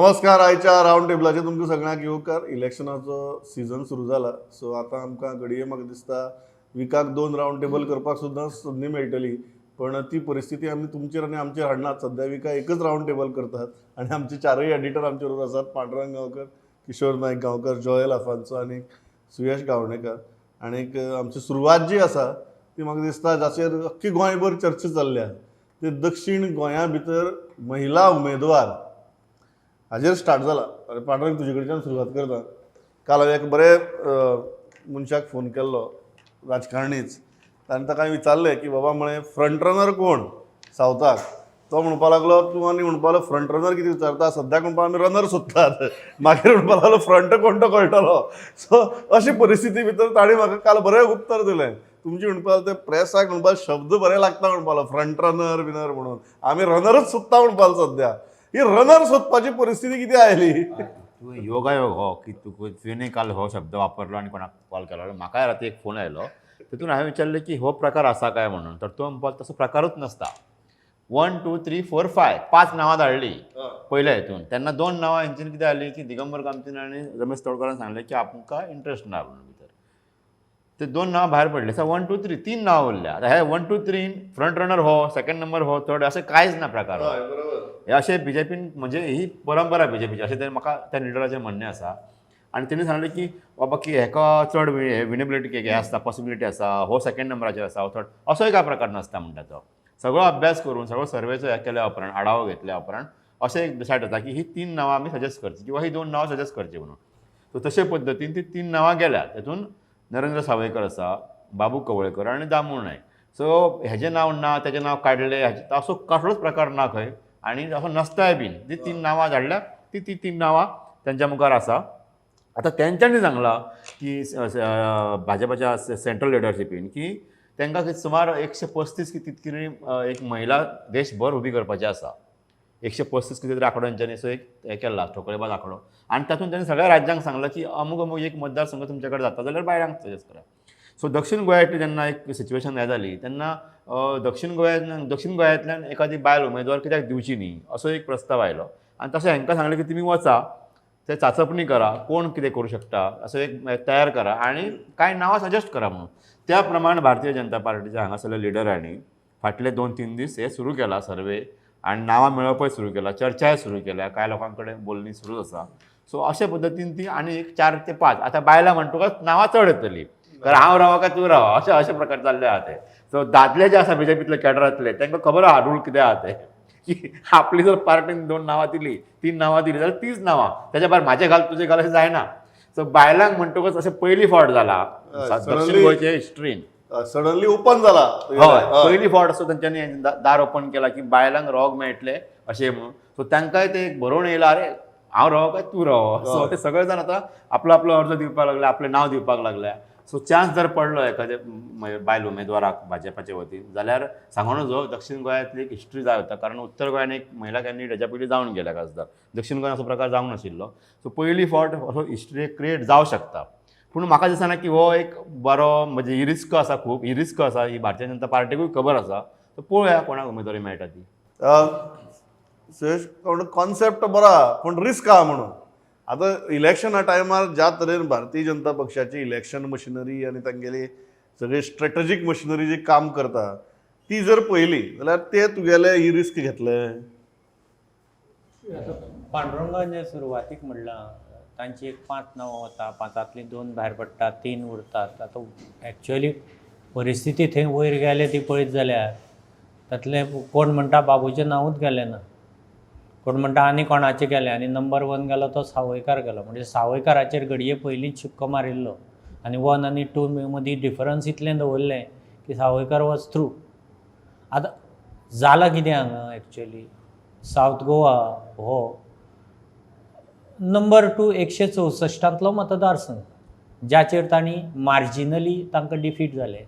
नमस्कार. आयच्या रावंड टेबलाचेर तुमकां सगळ्यांक येवकार. इलेक्शनाचो सिजन सुरू जाला, सो आतां आमकां घडये म्हाका दिसता विकाक दोन रावंड टेबल करपाक सुद्दां संदी मेळटली, पण ती परिस्थिती आमी तुमचेर आनी आमचेर हाडनात. सद्या विका एकच रावंड टेबल करतात आनी आमचे चारय एडिटर आमचे बरोबर आसात: पांडुरंग गांवकर, किशोर नायक गांवकर, जोयल आफान्सो आनी सुयश गावणेकर. आनीक आमची सुरवात जी आसा ती म्हाका दिसता जाचेर अख्खी गोंयभर चर्चा चल्ल्या, ते दक्षीण गोंया भितर महिला उमेदवार हाजेर स्टार्ट जाला. आनी पांडुरंग, तुजे कडच्यान सुरवात करता. काल हांवें एक बरे मनशाक फोन केल्लो, राजकारणीच, आनी ताका हांवें विचारलें की बाबा, म्हळें, फ्रंट रनर कोण सावथाक? तो म्हणपाक लागलो, तूं आनी म्हणपाक लागलो फ्रंट रनर कितें विचारता, सद्याक म्हणपा आमी रनर सोदतात. मागीर म्हणपाक लागलो फ्रंट कोण तो कळटलो. सो अशी परिस्थिती भितर ताणें म्हाका काल बरें उत्तर दिलें. तुमची म्हणपाक ते प्रेसाक म्हणपाक शब्द बरे लागता, म्हणपाक लागलो फ्रंट रनर बिनर म्हणून, आमी रनरच सोदता म्हणपाक. सद्या ही रनर सोदपाची परिस्थिती कितें आयली? तुवें योगायोग हो की तुका तुवें काल हो शब्द वापरलो आनी कोणाक कॉल केलो. म्हाकाय राती एक फोन आयलो, तितून हांवें विचारलें की हो प्रकार आसा काय म्हणून. तर तो म्हणपाक तसो प्रकारूच नासता. One, two, three, four, five, पांच नांवां धाडली पयल्या हितून. तेन्ना दोन नांवां हेंच्यान कितें जाली की दिगंबर कामतीन आनी रमेश तवडकारान सांगलें की आमकां इंट्रस्ट ना म्हणून भितर. ते दोन नांवां भायर पडले. सो वन, टू, थ्री, तीन नांवां उरल्या. आतां हे one, two, three front runner हो, सेकंड नंबर हो, थर्ड, अशें कांयच ना प्रकार हो. बरोबर हे अशें बीजेपीन, म्हणजे ही परंपरा बीजेपीची अशें तें म्हाका त्या लिडराचें म्हणणें आसा. आनी तेणी सांगलें की बाबा की हेका चड विनेबिलिटी हें आसता, पॉसिबिलिटी आसा, हो सेकंड नंबराचेर आसा, हो थर्ड, असोय काय प्रकार नासता म्हणटा तो. सगळो अभ्यास करून, सगळो सर्वेचो हें केल्या उपरांत, आढावो घेतल्या उपरांत अशें एक डिसायड जाता की ही तीन नांवां आमी सजेस्ट करची किंवा ही दोन नांवां सजेस्ट करची म्हणून. सो तशे पद्दतीन ती तीन नांवां गेल्या. तेतून नरेंद्र सावयकर आसा, बाबू कवळेकर आनी दामू नायक. सो हेजें नांव ना, तेजें नांव काडलें, हेजें असो कसलोच प्रकार ना खंय आनी असो नासताय बीन. ती तीन नांवां धाडल्या, ती ती तीन नांवां तेंच्या मुखार आसा. आतां तेंच्यांनी सांगलां की भाजपाच्या सेंट्रल लिडरशिपीन की तांकां सुमार 135 की तितकी एक महिला देशभर उबी करपाची आसा. 135 कितें तरी आंकडो तेंच्यांनी असो एक हें केला, ठोकळेबाज आंकडो. आनी तातूंत तांणी सगळ्या राज्यांक सांगलां की अमूक अमूक एक मतदारसंघ तुमच्या कडेन जाता जाल्यार बायलांक सजेस्ट करा. सो दक्षीण गोंयांतली जेन्ना एक सिच्युएशन हें जाली तेन्ना दक्षीण गोंयांतल्यान एखादी बायल उमेदवार कित्याक दिवची न्ही असो एक प्रस्ताव आयलो. आनी तशें हांकां सांगलें की तुमी वचा, ते चाचपणी करा, कोण कितें करूं शकता असो एक तयार करा आनी कांय नांवां सजेस्ट करा म्हणून. त्या प्रमाण भारतीय जनता पार्टीच्या हांगासरल्या लिडरांनी फाटले 2-3 दीस हे सुरू केला सर्वे आनी नांवां मेळोवपय सुरू केला, चर्चाय सुरू केल्या, कांय लोकां कडेन बोलणी सुरूच आसा. सो अशे पद्दतीन ती आनी एक चार ते पांच. आतां बायलां म्हणटकच नांवां चड येतली, कारण हांव रावा काय तूं रावा अशें अशें प्रकार जाल्ले आहा ते. सो दादले जे आसा बीजेपीतले कॅडरांतले, तांकां खबर आहा रूल कितें आहा ते, की आपली जर पार्टीन दोन नांवां दिली, तीन नांवां दिली जाल्यार तीच नांवां, त्याच्या भायर म्हाजें घाल, तुजें घाल अशें जायना. सो बायलांक म्हणटकच अशें पयली फावट जाला दक्षिण गोंयचे हिस्ट्रीन. सडनली ओपन जाला. हय, पयली फावट असो तेंच्यांनी दार ओपन केला की बायलांक रोग मेळटले अशें म्हणून. सो तांकांय ते एक बरोवन येयला, अरे हांव राव काय तूं राव. सो ते सगळे जाण आतां आपलो आपलो अर्ज दिवपाक लागले, आपलें नांव दिवपाक लागले. सो चान्स जर पडलो एखाद्या बायल उमेदवाराक भाजपाचे वतीन जाल्यार सांगू नजो, दक्षिण गोंयांतली एक हिस्ट्री जाय वता, कारण उत्तर गोंयान एक महिला कॅन्डिडेट हेच्या पयलीं जावन गेल्या खासदार, दक्षिण गोंयान असो प्रकार जावंक नाशिल्लो. सो पयली फावट असो हिस्ट्री क्रिएट जावं शकता. पूण म्हाका दिसना की हो एक बरो, म्हणजे ही रिस्क आसा, खूब ही रिस्क आसा, ही भारतीय जनता पार्टीकूय खबर आसा. सो पळोवया कोणाक उमेदवारी मेळटा ती. सुयश, कॉन्सेप्ट बरो आहा पूण रिस्क आहा म्हणून. आतां इलेक्शना टायमार ज्या तरेन भारतीय जनता पक्षाची इलेक्शन मशिनरी आनी तांगेली सगळी स्ट्रेटजीक मशिनरी जी काम करता ती जर पळयली जाल्यार ते तुगेले ही रिस्क घेतले? आतां पांडुरंगान जें सुरवातीक म्हणलां, तांची एक पांच नांवां वता, पांचांतलीं दोन भायर पडटा, तीन उरतात. आतां एक्चुअली परिस्थिती थंय वयर गेले ती पळयत जाल्यार तातलें कोण म्हणटा बाबूचें नांवूच गेलें ना, कोण म्हणटा आनी कोणाचें गेलें, आनी नंबर वन गेलो तो सावयकार गेलो. म्हणजे सावयकाराचेर घडये पयलींच शिक्को मारिल्लो आनी वन आनी टू मदीं डिफरन्स इतलें दवरलें की सावयकार वॉज थ्रू. आतां जालां कितें हांगा, एक्चुअली सावथ गोवा हो नंबर टू 164तांतलो मतदारसंघ, ज्याचेर तांणी मार्जिनली तांकां डिफीट जालें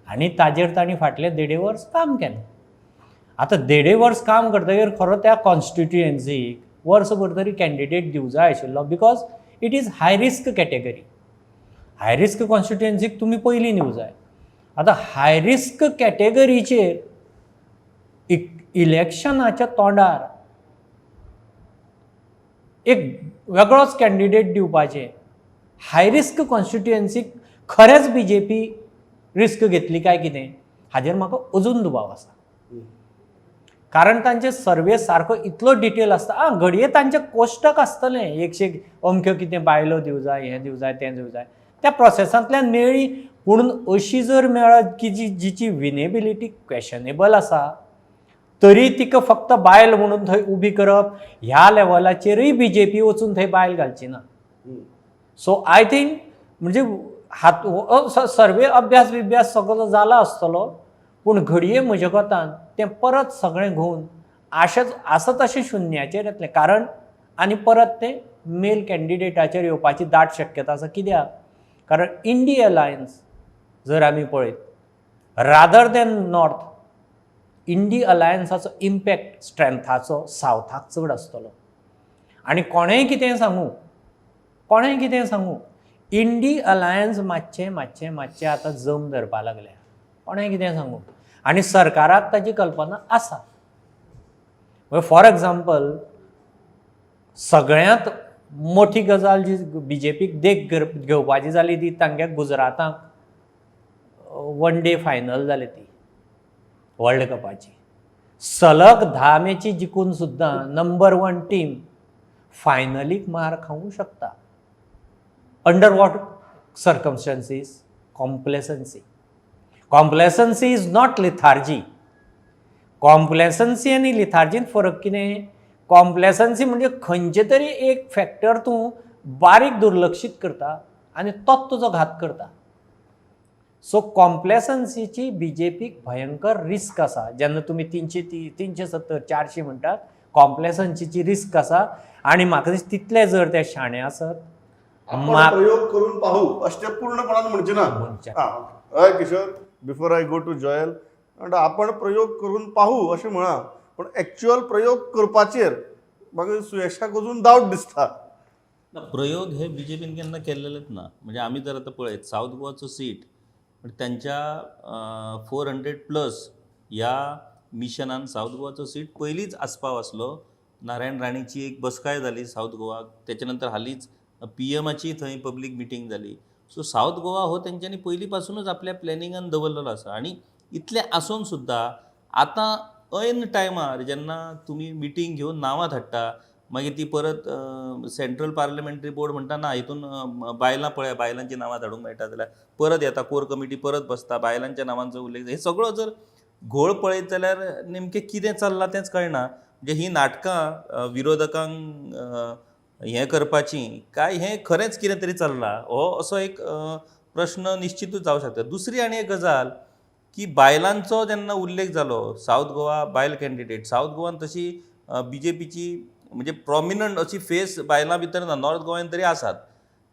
आनी ताजेर तांणी फाटलें देडे वर्स काम केलें. आतां देडे वर्स काम करतगीर खरो त्या कॉन्स्टिट्युएन्सीक वर्सभर तरी कॅन्डिडेट दिवं जाय आशिल्लो, because it is high risk category. High risk कॉन्स्टिट्युएन्सीक तुमी पयलीं दिवं जाय. आतां हाय रिस्क कॅटेगरीचेर इलेक्शनाच्या तोंडार एक वेगळोच कॅन्डिडेट दिवपाचें. हाय रिस्क कॉन्स्टिट्युएन्सीक खरेंच बी जे पी रिस्क घेतली काय कितें हाजेर म्हाका अजून दुबाव आसा. कारण तांचे सर्वे सारको इतलो डिटेल आसता. आं, घडये तांचें कोश्टक आसतलें एकशे अमक्यो कितें बायलो दिवं जाय, हें दिवं जाय, तें दिवं जाय, त्या प्रोसेसांतल्यान मेळ्ळी. पूण अशी जर मेळत की जी जिची विनेबिलिटी क्वेशनेबल आसा तरी तिका फक्त बायल म्हणून थंय उबी करप ह्या लेवलाचेरूय बी जे पी वचून थंय बायल घालची ना. सो I think म्हणजे हात सर्वे अभ्यास बिभ्यास सगळो जाला आसतलो, पूण घडये म्हज्या कोतान तें परत सगळें घुंवून आशेच आसा तशें शुन्याचेर येतलें. कारण आनी परत तें मेल कॅन्डिडेटाचेर येवपाची दाट शक्यता आसा. कित्याक? कारण इंडी अलायन्स जर आमी पळयत रादर दॅन नॉर्थ, इंडी अलायन्साचो इम्पॅक्ट स्ट्रेंथाचो सावथाक चड आसतलो. आनी कोणेंय कितेंय सांगूं, कोणेंय कितेंय सांगूं, इंडी अलायन्स मातशें मातशें मातशें आतां जम धरपा लागल्या. कोणेंय कितें सांगूं, आनी सरकाराक ताची कल्पना आसा. फॉर एग्जाम्पल, सगळ्यांत मोठी गजाल जी बी जे पीक देख घेवपाची जाली ती तांगे गुजराताक वन डे फायनल जाली ती वर्ल्ड कपाची. सलग 10 मॅची जिखून सुद्दां नंबर 1 टीम फायनलीक मार खावंक शकता. Under what circumstances? Complacency. Complacency is not lethargy. Complacency आनी लिथार्जीन फरक कितें? कॉम्प्लेसन्सी म्हणजे खंयचे तरी एक फॅक्टर तूं बारीक दुर्लक्षीत करता आनी तोच तुजो घात करता. सो कॉम्प्लेसन्सीची बी जे पीक भयंकर रिस्क आसा. जेन्ना तुमी 330, 370, 400 म्हणटात, कॉम्प्लेसन्सीची रिस्क आसा. आनी म्हाका दिसता तितले जर ते शाणे आसत, आपण प्रयोग करून पाहू अशें ते पूर्णपणान म्हणचे ना. म्हणचे. हय Kishore, before I go to Joel, म्हणटा आपण प्रयोग करून पाहू अशें म्हणा, पण एक्च्युअल प्रयोग करपाचेर म्हाका सुयेशाक अजून डावट दिसता. ना, प्रयोग हे बी जे पीन केन्ना केल्लेलेच ना. म्हणजे आमी जर आतां पळयत सावथ गोवाचो सीट त्यांच्या 400+ ह्या मिशनान सावथ गोवाचो सीट पयलींच आस्पाव आसलो. नारायण राणेची एक बसकाय जाली सावथ गोवाक, तेच्या नंतर हालींच पी एमाची थंय पब्लीक मिटींग जाली. सो सावथ गोवा हो तेंच्यांनी पयलीं पासुनूच आपल्या प्लॅनिंगान दवरलेलो आसा. आनी इतलें आसून सुद्दां आतां ऐन टायमार जेन्ना तुमी मिटींग घेवन नांवां धाडटा, मागीर ती परत सेंट्रल पार्लमेंटरी बोर्ड म्हणटा ना हितून बायलां पळया, बायलांचीं नांवां धाडूंक मेळटा जाल्यार परत येता, कोर कमिटी परत बसता, बायलांच्या नांवांचो उल्लेख. हे सगळो जर घोळ पळयत जाल्यार नेमकें कितें चल्लां तेंच कळना. म्हणजे ही नाटकां विरोधकांक हें करपाची काय हें खरेंच कितें तरी चल्लां, हो असो एक प्रश्न निश्चितूच जावं शकता. दुसरी आनी एक गजाल की बायलांचो जेन्ना उल्लेख जालो, सावथ गोवा बायल कॅन्डिडेट, सावथ गोवान तशी बी जे पीची म्हणजे प्रोमिनंट अशी फेस बायलां भितर ना, नॉर्थ गोव्यान तरी आसात.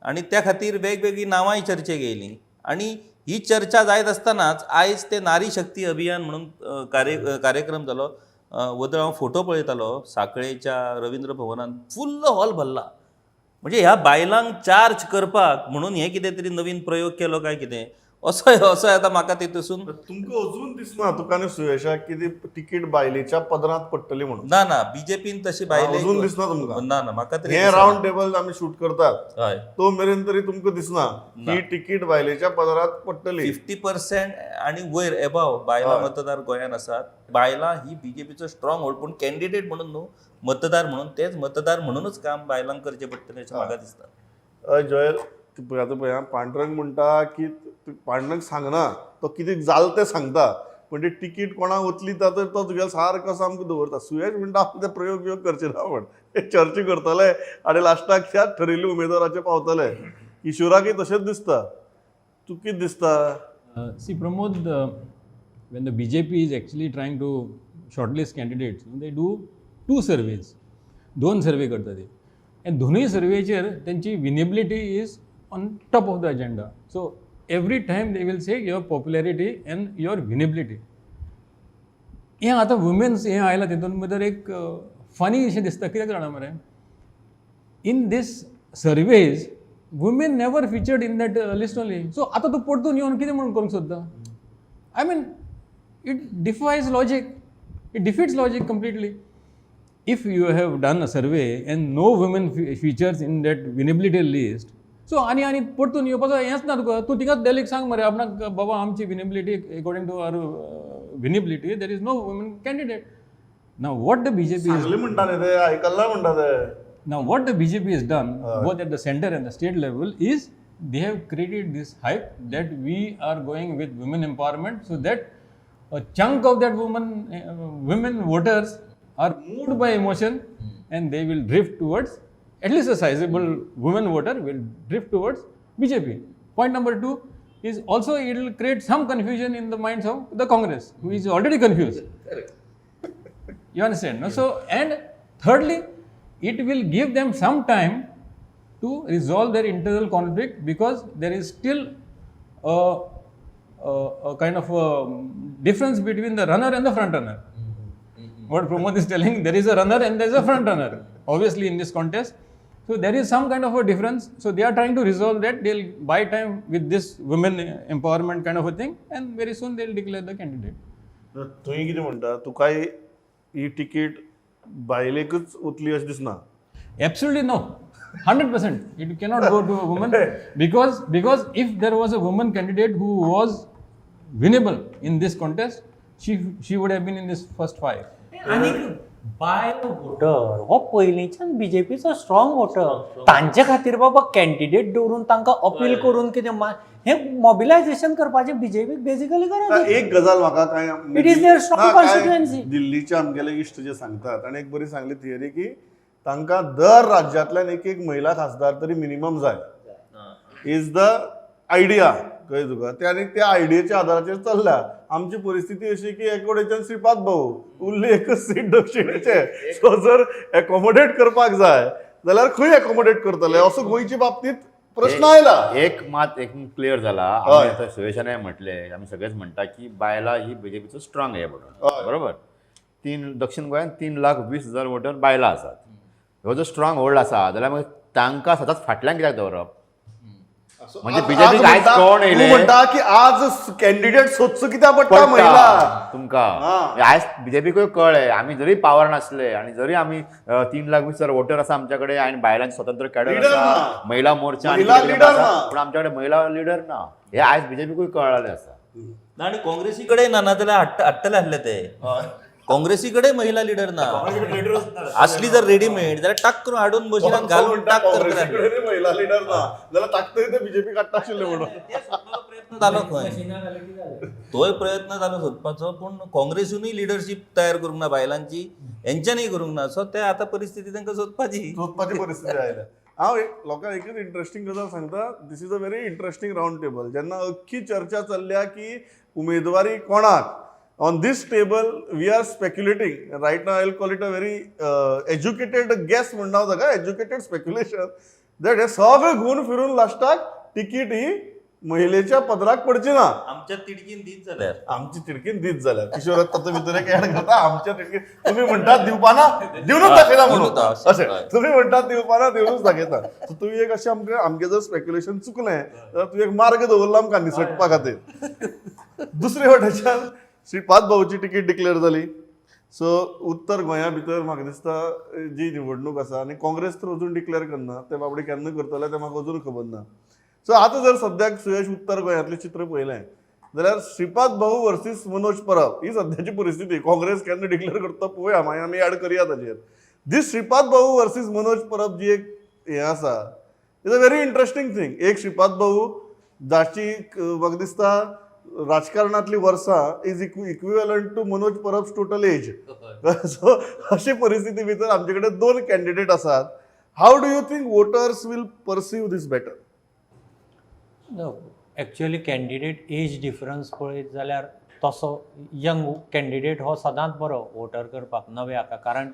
आनी त्या खातीर वेगवेगळीं नांवांय चर्चेक येयलीं. आनी ही चर्चा जायत आसतनाच आयज ते नारी शक्ती अभियान म्हणून कार्यक्रम जालो. वदळ हांव फोटो पळयतालो, साखळेच्या रविंद्र भवनान फुल्ल हॉल भरला. म्हणजे ह्या बायलांक चार्ज करपाक म्हणून हें कितें तरी नवीन प्रयोग केलो काय कितें असो असो आतां म्हाका तितूसून तुमकां अजून दिसना तुका आनी सुयेशाक की ती तिकीट बायलेच्या पदरांत पडटली म्हणून? ना ना, बीजेपीन तशी बायले अजून दिसना तुमकां? ना ना, म्हाका तरी हे रावंड टेबल आमी शूट करतात हय तो मेरेन तरी तुमकां दिसना ही तिकीट बायलेच्या पदरांत पडटली? 50% आनी वयर एबाव बायलां मतदार गोंयांत आसात. बायलां ही बीजेपीचो स्ट्रॉंग होल्ड, पूण कॅन्डिडेट म्हणून न्हू, मतदार म्हणून, तेच मतदार म्हणूनच काम बायलांक करचें पडटलें अशें म्हाका दिसता. हय जॉयल, पळय आतां पळय पांडुरंग म्हणटा की पांडुरंग सांगना, तो कितें जालें तें सांगता, पण ती तिकीट कोणाक वतली तर तो तुगेलो सारको असो आमकां दवरता. सुयेश म्हणटा आमी ते प्रयोग बियोग करचे ना, म्हण ते चर्चा करतले आनी लास्टाक त्या ठरिल्ल्या उमेदवाराचेर पावतले. किशोराकय तशेंच दिसता. तुका कितें दिसता? See, Pramod, when the BJP is actually trying to shortlist candidates, they do two surveys. दोन सर्वे करता ते, आनी दोनूय सर्वेचेर तेंची winnability is on top of the agenda. So every time they will say your popularity and your winnability. हें आतां women's हें आयलां तितून भितर एक फनी अशें दिसता. कित्याक जाणा मरे, in this surveys women never featured in that list only. So आतां तूं परतून येवन कितें म्हणून करूंक सोदता? I mean, it defies logic, it defeats logic completely. If you have done a survey and no women features in that winnability list, so आनी आनी परतून येवपाचो हेंच ना तुका. तूं थिंगाच डेलीक सांग मरे आपणाक, बाबा आमची winnability, according to our winnability there is no women candidate. Now what the BJP is सांगले म्हणटा न्ही ते, आयकल्ला म्हणटा ते. Now, what the BJP has done, both at the center and the state level, is they have created this hype that we are going with women empowerment, so that a chunk of that women voters are moved by emotion and they will drift towards, at least a sizable women voter will drift towards BJP. Point number two is also it will create some confusion in the minds of the Congress, who is already confused. You understand? No? So, and thirdly, it will give them some time to resolve their internal conflict, because there is still a kind of a difference between the runner and the front runner. What Pramod is telling, there is a runner and there is a front runner, obviously, in this contest. So there is some kind of a difference. So they are trying to resolve that. They'll buy time with this women empowerment kind of a thing, and very soon they'll declare the candidate. तुवें कितें म्हणटा, तुकाय ही ticket बायलेकच वतली अशें दिसना? Absolutely no. 100%. It cannot go to a woman because if there was a woman candidate who was winnable in this contest, she would have been in this first five. आनीक बायल water हो पयलींच्यान बीजेपीचो strong water, तांचे खातीर बाबा candidate दवरून तांकां appeal करून कितें हें मोबिलायझेशन करपाचें बीजेपीक बेजिकली गरज ना, एक गजाल म्हाका काय It is their strong ना, काय constituency. दिल्लीचे आमगेले इश्ट जे सांगतात आनी एक बरी सांगली थियरी की तांकां दर राज्यांतल्यान एक एक महिला खासदार तरी मिनिमम जाय, is the idea. कळ्ळें तुका? ते आनी त्या आयडियेच्या आदाराचेर चल्ल्या. आमची परिस्थिती अशी की एकोडेच्यान श्रीपाद भाऊ उरली एकच सीट दक्षिणेचे. सो जर एकोमोडेट करपाक जाय जाल्यार खंय एकोमोडेट करतले असो गोंयचे बाबतींत प्रश्न आयला. एक मात एक क्लियर जाला, हय. आमी आतां सुयेशानय म्हटले, आमी सगळेच म्हणटा की बायलां ही बीजेपीचो स्ट्रॉंग हे म्हणून, हय. बरोबर. दक्षिण गोंयांत 3,20,000 वोटर बायलां आसात. हो जो स्ट्रॉंग होल्ड आसा जाल्यार मागीर तांकां सदांच फाटल्यान कित्याक दवरप? म्हणजे आज- BJP आज क आयज म्हणटा- कोण येयले? तूं म्हणटा की आज कॅन्डिडेट सोदचो कित्याक पडटा महिला तुमकां हा. आयज बीजेपीकूय कळ्ळें, आमी जरी पावर नासले आनी जरी आमी 3,20,000 वोटर आसा आमच्या कडेन आनी बायलांचे स्वतंत्र कॅडर Leader आसा, ना. महिला मोर्चा आनी महिला कितें कितें leader आसा, ना. पूण आमच्या कडेन महिला लिडर ना, हे आयज बीजेपीकूय कळ्ळें आसा. ना, आनी काँग्रेसी कडेन ना, नाजाल्यार हाडटले आसले ते. काँग्रेसी कडेन महिला लिडर ना, असली जर रेडीमेड जाल्यार टाक करून हाडून बशीन तो घालून म्हणटा टाक करतले काँग्रेसी आसले. कडेन महिला लिडर ना जाल्यार ताकतरी ते बीजेपी काडटा आशिल्ले म्हणून. ते सोदपाचो प्रयत्न जालो खंय, तोय प्रयत्न जालो सोदपाचो, पूण काँग्रेसूनय लिडरशीप तयार करूंक ना बायलांची, हेंच्यांनीय करूंक ना. सो ते आतां परिस्थिती तांकां सोदपाची. सोदपाची परिस्थिती आयल्या. हांव एक लोकांक एकच इंट्रस्टींग गजाल सांगता, this is a very interesting round table. जेन्ना अख्खी चर्चा चल्ल्या की उमेदवारी कोणाक, on this table we are speculating right now. I will call it a very educated guess म्हणटा हांव ताका, एज्युकेटेड स्पेक्युलेशन, that हे सगळें घुंवून फिरून लास्टाक तिकीट ही महिलेच्या पदराक पडची ना. आमच्या तिडकीन दीत जाल्यार आमची तिडकीन दीत जाल्यार किशोर तातूंत भितर एक ऍड करता, आमच्या तिडकीन तुमी म्हणटात दिवपाना दिवनूच दाखयता म्हणून, दिवनूच, अशें हय. तुमी म्हणटात दिवपाना दिवनूच दाखयता. सो तुमी एक अशें आमकां आमगें जर स्पेक्युलेशन चुकलें जाल्यार तुवें एक मार्ग दवरला आमकां निसटपा खातीर. दुसरे वटेच्यान श्रीपाद भाऊची तिकीट डिक्लेअर जाली. सो उत्तर गोंया भितर म्हाका दिसता जी निवडणूक आसा आनी काँग्रेस तर अजून डिक्लेअर करना, ते बाबडे केन्ना करतले तें म्हाका अजून खबर ना. सो आतां जर सद्याक सुयश उत्तर गोंयांतलें चित्र पळयलें जाल्यार श्रीपाद भाऊ वर्सीस मनोज परब ही सद्याची परिस्थिती. काँग्रेस केन्ना डिक्लेअर करता पळोवया, मागीर आमी ऍड करया ताजेर. दीस श्रीपाद भाऊ वर्सीस मनोज परब जी एक हें आसा, is a very interesting thing. एक श्रीपाद भाऊ जाची म्हाका दिसता राजकारणातली वर्सां is equivalent to Manoj Parab total age. So अशी परिस्थिती भितर आमचे कडेन दोन कॅन्डिडेट आसात. How do you think voters will perceive this better? No, actually candidate age difference पळयत जाल्यार तसो यंग कॅन्डिडेट हो सदांच बरो वोटर करपाक नव्या हाका, कारण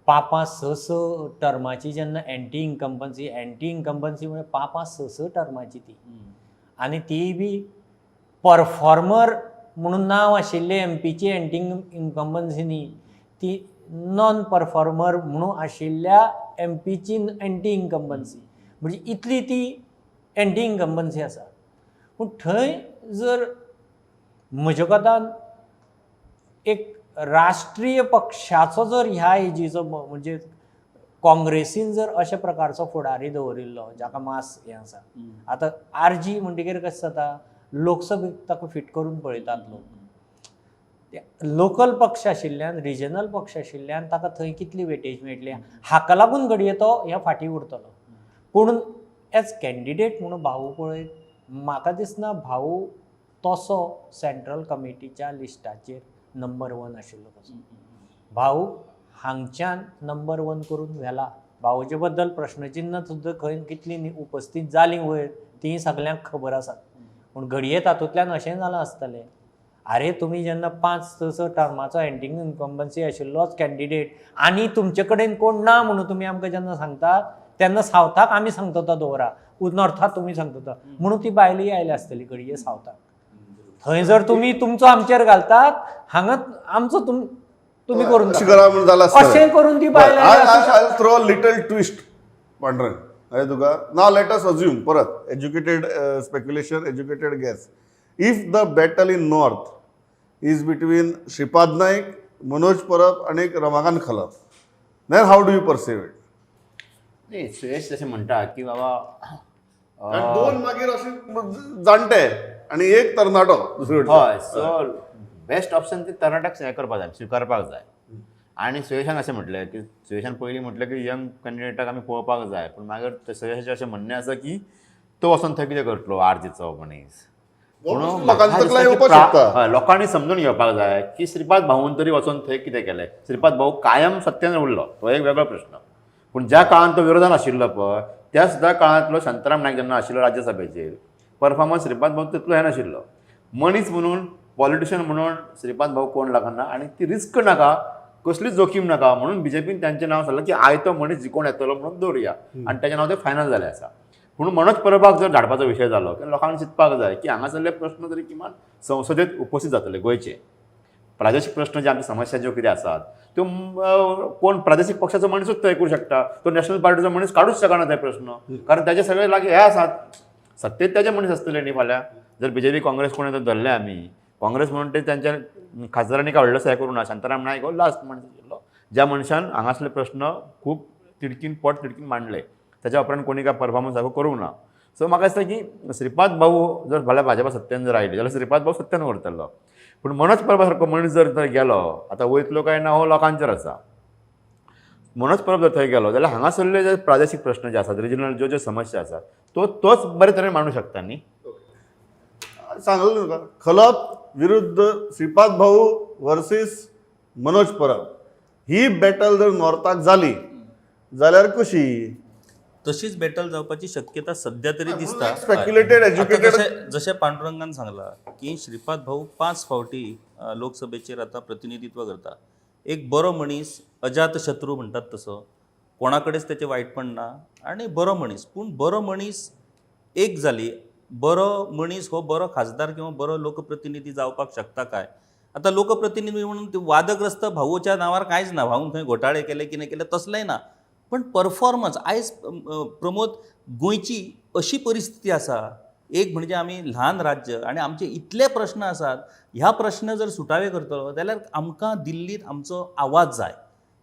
पांच पांच स स टर्माची जेन्ना एंटी इन्कम्बन्सी, एंटी इन्कम्बन्सी म्हणजे पांच पांच स स टर्माची ती, आनी तीय बी परफॉर्मर म्हणून नांव आशिल्ले एमपीची एंटी इन्कम्बन्सी न्ही, ती नॉन परफॉर्मर म्हणून आशिल्ल्या एमपीची एंटी इन्कम्बन्सी, म्हणजे इतली ती एंटी इन्कम्बन्सी आसा. पूण थंय जर म्हज्या कोतान एक राष्ट्रीय पक्षाचो जर ह्या हेजीचो म्हणजे काँग्रेसीन जर अशा प्रकारचो फुडारी दवरिल्लो जाका मास हें आसा, आतां आरजी म्हणटकीर कशें जाता, लोकसभेक ताका फिट करून पळयतात लोक. लोकल पक्ष आशिल्ल्यान, रिजनल पक्ष आशिल्ल्यान ताका थंय कितली वेटेज मेळटली हाका लागून घडये तो ह्या फाटीं उरतलो. पूण एज कॅन्डिडेट म्हणून भाऊ पळयत म्हाका दिसना भाऊ तसो सेंट्रल कमिटीच्या लिस्टाचेर नंबर वन आशिल्लो कसो. भाऊ हांगच्यान नंबर वन करून व्हेला. भाऊचे बद्दल प्रश्नचिन्ह सुद्दां खंय कितलीं उपस्थीत जालीं वयर तीं सगल्यांक खबर आसात. पूण घडये तातूंतल्यान अशेंय जालां आसतलें, आरे तुमी जेन्ना 5-6 टर्माचो एंटींग इन्कम्बन्सी आशिल्लोच कॅन्डिडेट आनी तुमचे कडेन कोण ना म्हणून तुमी आमकां जेन्ना सांगतात तेन्ना सावथाक आमी सांगता तो दवरा, नॉर्थाक तुमी सांगता तो, म्हणून ती बायलय आयल्या आसतली घडये सावथाक. थंय जर तुमी तुमचो आमचेर घालतात, हांगा आमचो तुमी करून अशें करा म्हणून जालां आसतलें. अशें करून ती बायल आयल्या आसूं I throw a little twist, Pandurang. अरे तुका now let us assume परत educated speculation, educated guess, if the battle in north is between Shripad Naik, Manoj Parab आनी Ramakant Khalap, then how do you perceive it? नाही, सुयश जशें म्हणटा की बाबा दोन मागीर अशे जाणटे आनी एक तरणाटो दुसरे वटेन. हय, सो बेस्ट ऑप्शन ते तरणाट्याक हें करपाक जाय, स्विकारपाक जाय. आनी सुयेशान अशें म्हटलें की सुयेशान पयलीं म्हटलें की यंग कॅन्डिडेटाक आमी पळोवपाक जाय, पूण मागीर सुयेशाचें अशें म्हणणें आसा की तो वचोन थंय कितें करतलो आरजीचो मनीस. म्हणून लोकांच्या तकल्यान येवपाक शकता. हय, लोकांनी समजून घेवपाक जाय की श्रीपाद भाऊन तरी वचोन थंय कितें केलें. श्रीपाद भाऊ कायम सत्यान उरलो, तो एक वेगळो प्रश्न. पूण ज्या काळान तो विरोधान आशिल्लो पळय त्या सुद्दां काळांतलो शांताराम नायक जेन्ना आशिल्लो राज्यसभेचेर, परफॉर्मन्स श्रीपाद भाऊ तितलो हें नाशिल्लो. मनीस म्हणून, पॉलिटिशियन म्हणून श्रीपाद भाऊ कोण लागना आनी ती रिस्क नाका, कसलीच जोखीम नाका म्हणून बीजेपीन तांचें नांव सांगलां की आयतो मनीस जिकोवन येतलो म्हणून दवरुया आनी ताचें नांव तें फायनल जालें आसा. पूण मनोज परबाक जर धाडपाचो विशय जालो की लोकांनी चिंतपाक जाय की हांगासरले प्रश्न तरी किमान संसदेत उपस्थित जातले. गोंयचे प्रादेशीक प्रश्न जे आमचे समस्या ज्यो कितें आसात त्यो कोण प्रादेशीक पक्षाचो मनीसूच तय करूं शकता, तो नॅशनल पार्टीचो मनीस काडूच शकना ते प्रश्न, कारण ताजे सगळे लागीं हे आसात, सत्तेत ताजे मनीस आसतले न्ही. फाल्यां जर बीजेपी काँग्रेस कोण जर धरले आमी काँग्रेस म्हणून ते तांच्या खासदारांनी काय व्हडलोसो हें करूं ना. शांताराम नायक हो लास्ट मनीस आशिल्लो ज्या मनशान हांगासले प्रश्न खूब तिडकीन पोट तिडकीन मांडले, ताच्या उपरांत कोणी काय परफॉर्मन्स सारको करूंक ना. सो म्हाका दिसता की श्रीपाद भाऊ जर फाल्यां भाजपा सत्तेन जर आयली जाल्यार श्रीपाद भाऊ सत्तेन उरतलो, पूण मनोज परबा सारको मनीस जर थंय गेलो, आतां वयतलो काय ना हो लोकांचेर आसा. मनोज परब जर थंय गेलो जाल्यार हांगासरले जे प्रादेशीक प्रश्न जे आसात, रिजनल ज्यो ज्यो समस्या आसात तो तोच बरे तरेन मांडूंक शकता न्ही. सांगलें तुका, खलप विरुद्ध श्रीपाद भाऊ वर्सीस मनोज परब ही बॅटल जर नॉर्थाक जाली जाल्यार कशी? तशीच बॅटल जावपाची शक्यता सध्या तरी दिसता. Speculated, आता educated- जशें पांडुरंगान सांगला की श्रीपाद भाऊ 5 फावटी लोकसभेचेर आतां प्रतिनिधित्व करता. एक बरो मनीस, अजात शत्रू म्हणटात तसो, कोणा कडेच तेचें वायटपण ना आनी बरो मनीस. पूण बरो मनीस एक जाली, बरो मनीस हो बरो खासदार किंवा बरो लोकप्रतिनिधी जावपाक शकता काय? आतां लोकप्रतिनिधी म्हणून ते वादग्रस्त भाऊच्या नांवार कांयच ना, भाऊन खंय घोटाळे केले कितें केले तसलेंय ना, पण परफॉर्मन्स आयज प्रमोद गोंयची अशी परिस्थिती आसा, एक म्हणजे आमी ल्हान राज्य आनी आमचे इतले प्रश्न आसात, ह्या प्रश्न जर सुटावे करतलो जाल्यार आमकां दिल्लींत आमचो आवाज जाय,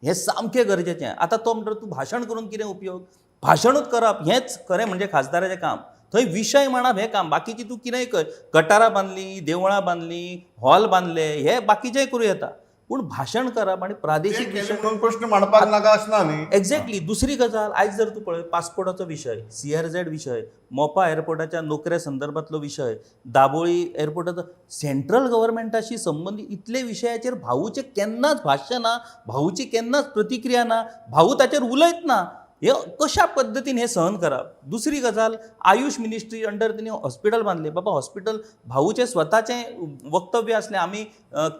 हें सामकें गरजेचें. आतां तो म्हणटा तूं भाशण करून कितें उपयोग, भाशणूच करप हेंच खरें म्हणजे खासदाराचें काम, थंय विशय मांडप हें काम, बाकीची तूं कितेंय कर, गटारां बांदलीं, देवळां बांदलीं, हॉल बांदले, हे बाकीचेंय करूं येता, पूण भाशण करप आनी प्रादेशीक विशय म्हणून प्रश्न मांडपाक नाका आसना न्ही. एक्झॅक्टली. दुसरी गजाल, आयज जर तूं पळय पासपोर्टाचो विशय, CRZ विशय, मोपा एअरपोर्टाच्या नोकऱ्या संदर्भातलो विशय, दाबोळी एअरपोर्टाचो, सेंट्रल गव्हर्मेंटाशी संबंदीत इतले विशयाचेर भाऊचें केन्नाच भाश्य ना, भाऊची केन्नाच प्रतिक्रिया ना, भाऊ ताचेर उलयत ना. हे कशा पद्दतीन हें सहन करप? दुसरी गजाल, आयुश मिनिस्ट्री अंडर तेणी हॉस्पिटल बांदलें. बाबा हॉस्पिटल भाऊचें स्वताचें वक्तव्य आसलें, आमी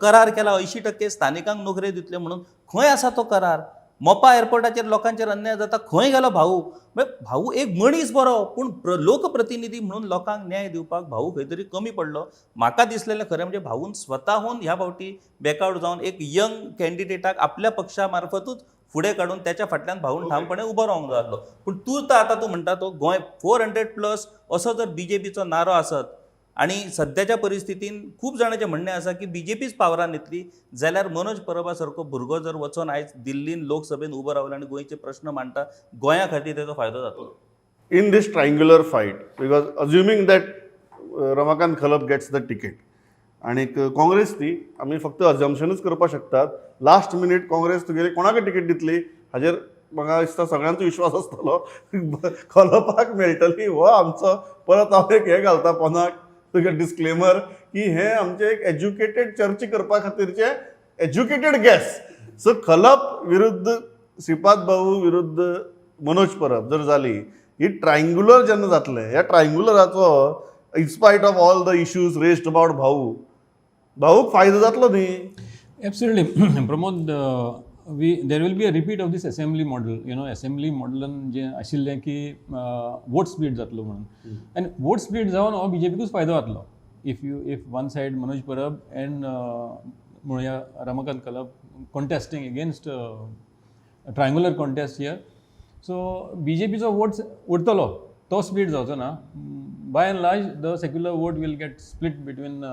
करार केला 80% स्थानिकांक नोकऱ्यो दितले म्हणून, खंय आसा तो करार? मोपा एअरपोर्टाचेर लोकांचेर अन्याय जाता, खंय गेलो भाऊ? म्हळ्यार भाऊ एक मनीस बरो, पूण लोकप्रतिनिधी म्हणून लोकांक न्याय दिवपाक भाऊ खंय तरी कमी पडलो. म्हाका दिसलेलें खरें म्हणजे भाऊन स्वताहून ह्या फावटी बॅकआवट जावन एक यंग कॅन्डिडेटाक आपल्या पक्षा मार्फतूच फुडें काडून त्याच्या फाटल्यान भाऊन ठामपणे उबो रावंक जाय आसलो. पूण तूं तर आतां तूं म्हणटा तो गोंय 400+ असो जर बीजेपीचो नारो आसत आनी सद्याच्या परिस्थितीन खूब जाणांचें म्हणणें आसा की बीजेपीच पावरान येतली जाल्यार मनोज परबा सारको भुरगो जर वचोन आयज दिल्लीन लोकसभेन उबो रावलो आनी गोंयचे प्रश्न मांडटा, गोंया खातीर तेजो फायदो जातलो. In this triangular fight, because assuming that Ramakant Khalap gets the ticket आणि काँग्रेस ती आमी फक्त अजम्पशनूच करपाक शकतात. लास्ट मिनीट काँग्रेस तुगेली कोणाक तिकेट दितली हाजेर म्हाका दिसता सगळ्यांचो विश्वास आसतलो. खलपाक मेळटली हो आमचो. परत हांव एक हें घालता पोनाक तुगे डिस्क्लेमर की हें आमचें एक एज्युकेटेड चर्चा करपा खातीरचें एज्युकेटेड गॅस. सो खलप विरुद्ध श्रीपाद भाऊ विरुद्ध मनोज परब जर जाली ही ट्रायंगुलर जेन्ना जातलें, ह्या ट्रायंगुलराचो in spite of all the issues raised about भाऊ, भाऊक फायदो जातलो न्ही? Absolutely, Pramod. We there will be a repeat of this assembly model. Assembly model जे आशिल्लें की वोट स्प्लीट जातलो म्हणून आनी वोट स्प्लीट जावन हो बीजेपीकूच फायदो जातलो. If one side Manoj Parab and म्हणुया Ramakant Khalap contesting against, triangular contest here, so बीजेपीचो vote उरतलो, तो स्प्लीट जावचो ना. By and large, the secular vote will get split between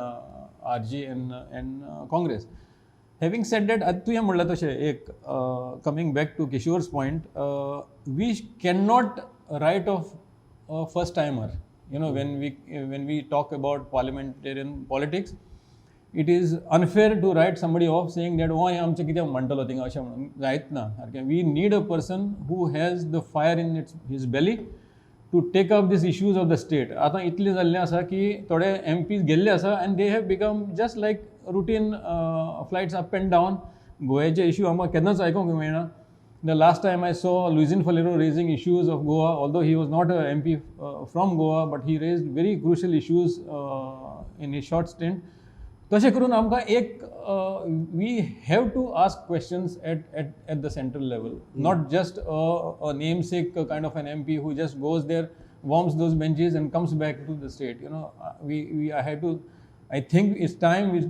RG and Congress. Having said that, आतां तुवें म्हणलां तशें एक, coming back to Kishore's point, we can not write off a first timer. When we talk about parliamentarian politics, it is unfair to write somebody off saying that, "Oh, हें आमचें कितें म्हणटलो थिंगा," अशें म्हणून जायत ना सारकें. We need a person who has the fire in its his belly to take up these issues of the state. आतां इतलें जाल्लें आसा की थोडे एमपीज गेल्ले आसा and they have become just like routine flights up and down. गोव्याचे issue आमकां केन्नाच आयकोंक मेळना. The last time I saw Luizinho Faleiro raising issues of Goa, although he was not a MP from Goa, but he raised very crucial issues in his short stint. तशें करून आमकां एक, we have to ask questions at the central level, not just a namesake kind of an MP who just goes there, warms those benches and comes back to the state. We I have to, I think it's time we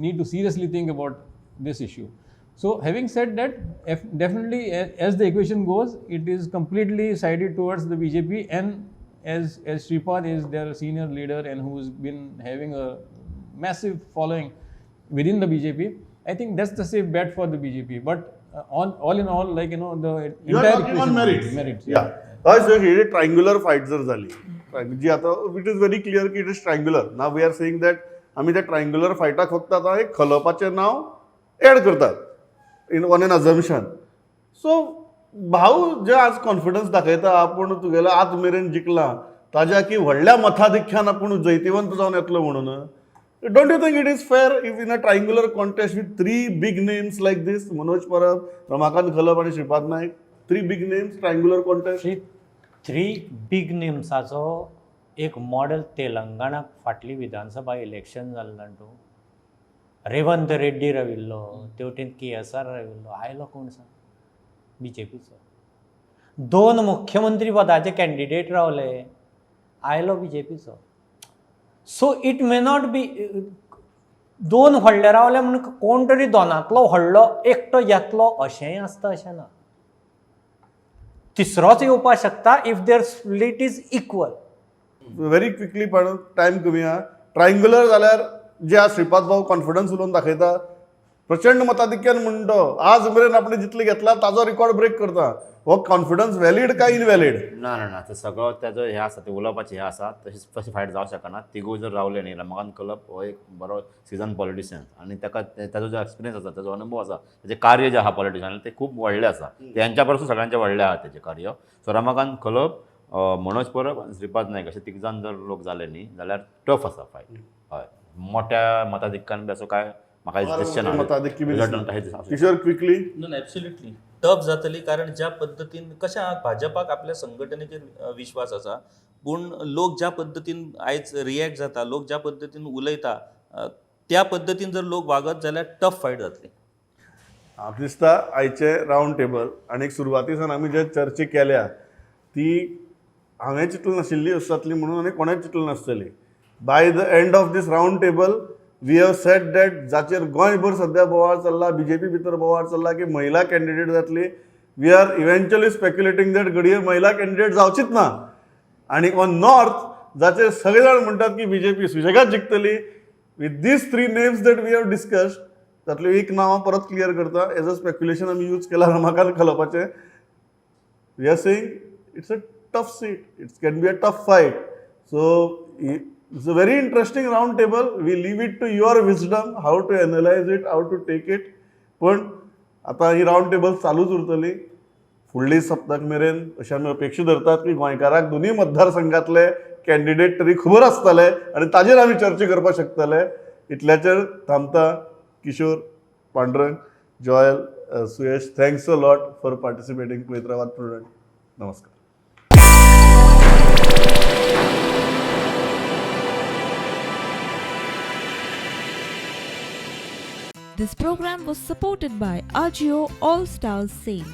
need to seriously think about this issue. So having said that, if definitely as the equation goes, it is completely sided towards the BJP, and as Shripad is their senior leader and who's been having a massive following within the BJP, I think that's the safe bet for the BJP. But on all in all, like the You are entire talking on equation- merits. Merits, yeah. हय sir, ही triangular fight जर जाली जी आतां it is very clear की it is triangular. Now we are saying that आमी त्या triangular फायटाक फक्त आतां एक खलपाचें नांव एड करतात in on an assumption. So भाऊ जे आज कॉन्फिडन्स दाखयता, आपूण तुगेलो आज मेरेन जिखला ताज्या की व्हडल्या मताधिक्यान आपूण जैतिवंत जावन येतलो म्हणून, don't you think it is fair if in a triangular contest with three big names like this, Manoj Parab, Ramakant Khalap आणि Shripad Naik, three big names, triangular contest? Three three big नेम्साचो एक मॉडेल तेलंगणाक फाटली विधानसभा इलेक्शन जालें जाणा तूं, रेवंत रेड्डी राविल्लो, तेवटेन K S R राविल्लो. आयलो कोण सांग? बीजेपीचो. दोन मुख्यमंत्री पदाचे कॅन्डिडेट रावले, आयलो बीजेपीचो. So it may not be दोन व्हडले रावले म्हूण कोण तरी दोनांतलो व्हडलो एकटो येतलो अशेंय आसता अशें ना. तिसरोच येवपाक शकता if their split is equal. Very quickly, पण टायम कमी आहा. ट्रायंग्युलर जाल्यार जे आज श्रीपाद भाऊ कॉन्फिडन्स उलोवन दाखयता, प्रचंड मताधिक्यान म्हणतो आज मेरेन आपण जितले घेतला ताजो रिकॉर्ड ब्रेक करता, हो कॉन्फिडन्स व्हॅलीड काय इनव्हॅलीड? ना ना ना, ते सगळो तेजो हें आसा, ते उलोवपाचें हें आसा, तशें तशें फायट जावंक शकना. तिगूय जर रावले न्ही, रमाकांत खलप हो एक बरो सिजन पॉलिटिशियन आनी ताका ताजो जो एक्सपिरियन्स आसा, ताजो अनुभव आसा, तेजें कार्य जें आहा पॉलिटिशियन तें खूब व्हडलें आसा, तेंच्या परसूय सगळ्यांचें व्हडलें आहा तेजें कार्य. सो रमाकांत खलप, मनोज परब आनी श्रीपाद नायक अशे तीग जाण जर लोक जाले न्ही जाल्यार टफ आसा फायट. हय, मोठ्या मताधिक्यान बी असो काय म्हाका दिसचें ना. मताधिक्य बी Result दिसना. तशें दिसना. Kishore, quickly. No, absolutely tough जातली, कारण ज्या पद्दतीन कशें आहा, भाजपाक आपल्या संघटनेचेर विश्वास आसा, पूण लोक ज्या पद्दतीन आयज रिएक्ट जाता, लोक ज्या पद्दतीन उलयता, त्या पद्दतीन जर लोक वागत जाल्यार टफ फायट जातली. म्हाका दिसता आयचे रावंड टेबल आनी सुरवाती सावन आमी जे चर्चा केल्या ती हांवें चिंतलें नाशिल्ली अशी जातली म्हणून आनी कोणेंच चिंतलें नासतली. By the end of this round table, we have said that जाचेर गोंयभर सद्या बोवाळ चल्ला, बीजेपी भितर बोवाळ चल्ला की महिला कॅन्डिडेट जातली, we are eventually speculating that घडये महिला कॅन्डिडेट जावचीच ना. आनी ऑन नॉर्थ जाचेर सगळे जाण म्हणटात की बीजेपी सुशेगाद जिखतली. With these three names that we have discussed, तातल्यो एक नांव हांव परत क्लियर करता, एज अ स्पेक्युलेशन आमी यूज केला Ramakant खलपाचें. We are saying it's a tough seat, it's can be a tough fight. So it's a very interesting round table. We leave it to your wisdom how to analyse it, how to take it. पण आतां ही round table चालूच उरतली फुडली सप्तक मेरेन, अशें आमी अपेक्षा धरतात की गोंयकाराक दोनूय मतदारसंघातले कॅन्डिडेट तरी खबर आसतले आनी ताजेर आमी चर्चा करपाक शकतले. इतल्याचेर थांबता. Kishore, Pandurang, Joel, Suyash, thanks a lot for participating. पळयत रावात प्रुडंट. नमस्कार. This program was supported by Ajio All Stars Sale.